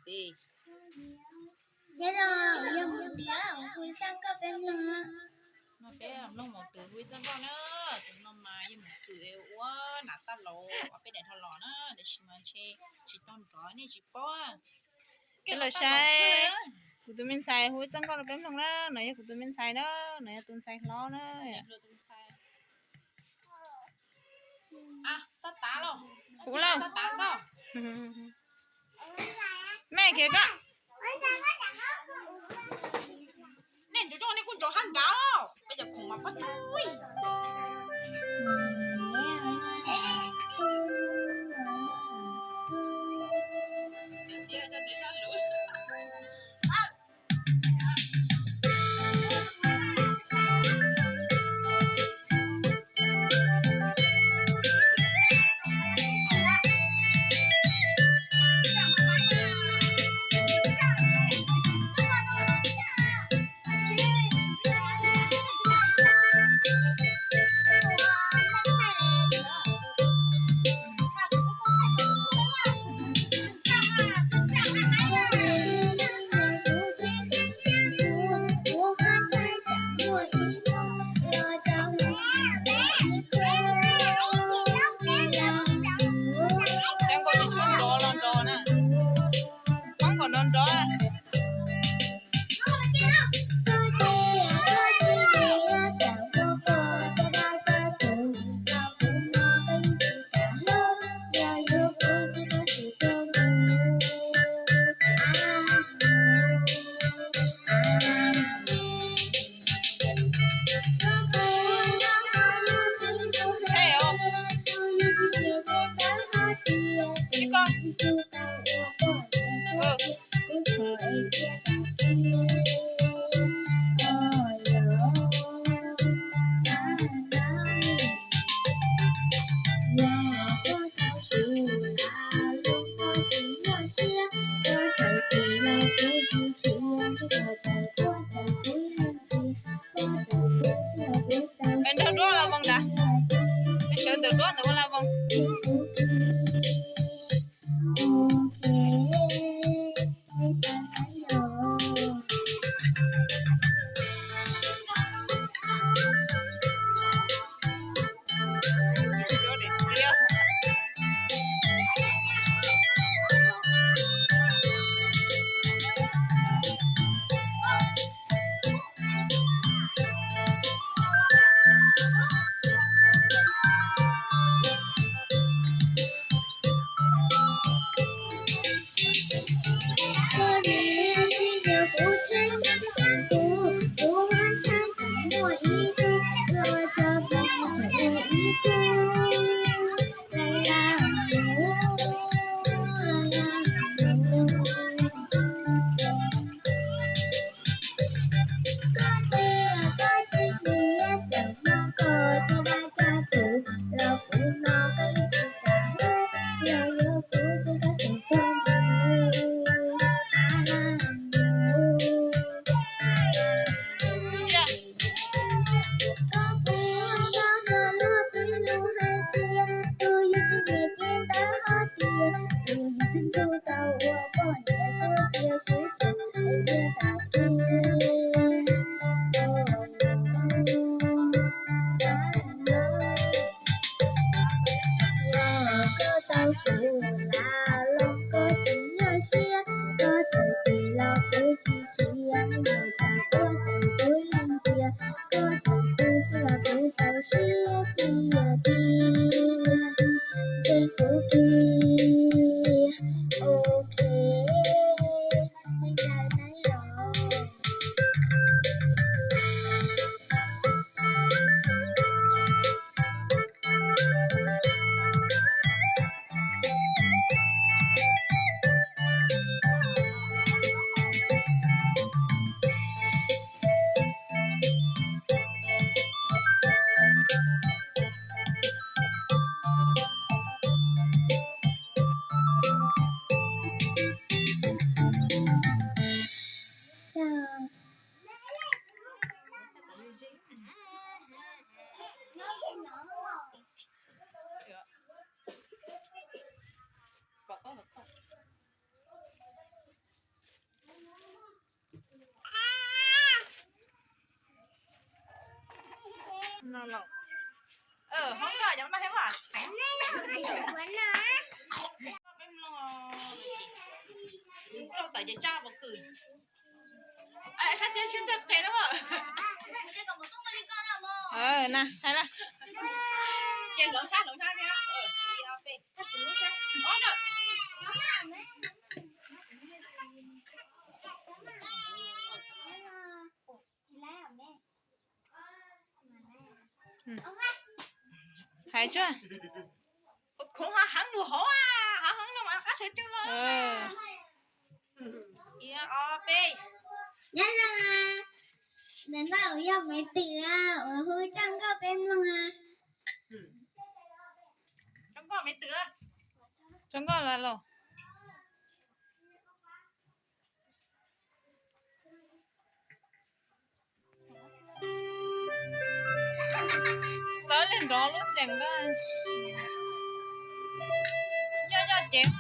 peb. No peb mloog mus twm hu ib txoj nkauj na, tus no mas yog mus twm ua nam tag laus uas peb daim dhau los na, tiam sis mas ntshe tsis tau nrov nej tsis paub. Peb los saib kuv tus me ntxhais hu ib txoj nkauj rau peb mloog na, no yog kuv tus me ntxhais na, no yog tus ntxhais hlob na. Ua lauj, me khiav koj. Nej ntsoov coj nej kuj ntsoov hab nrad, peb cov khoom mas pob tug. Cov nkauj tsis tshua nrov los nrov na, poob kom nrov nrov. Peb nrog duab ua la voos ntag, peb sawv ntawm duab ntawd ua la voos. Hoob koj cov no thiab mas. Koj peb mloog, koj tawm ces tsaj pov khw. Sab tsev sib ntag qe na. Na hais na. Ces hloov sab hloov sab thiab. Hais tsuag. Khoov hav heev mus hauv, hav heev no mas qab sawv tsees los. Ib ob peb. Nyob zoo, ntawm no yog me twm uas hu Txoj Nkauj peb mloog. Txoj Nkauj los los. Txawm li nrov lub xeem ntag. Yog yog ces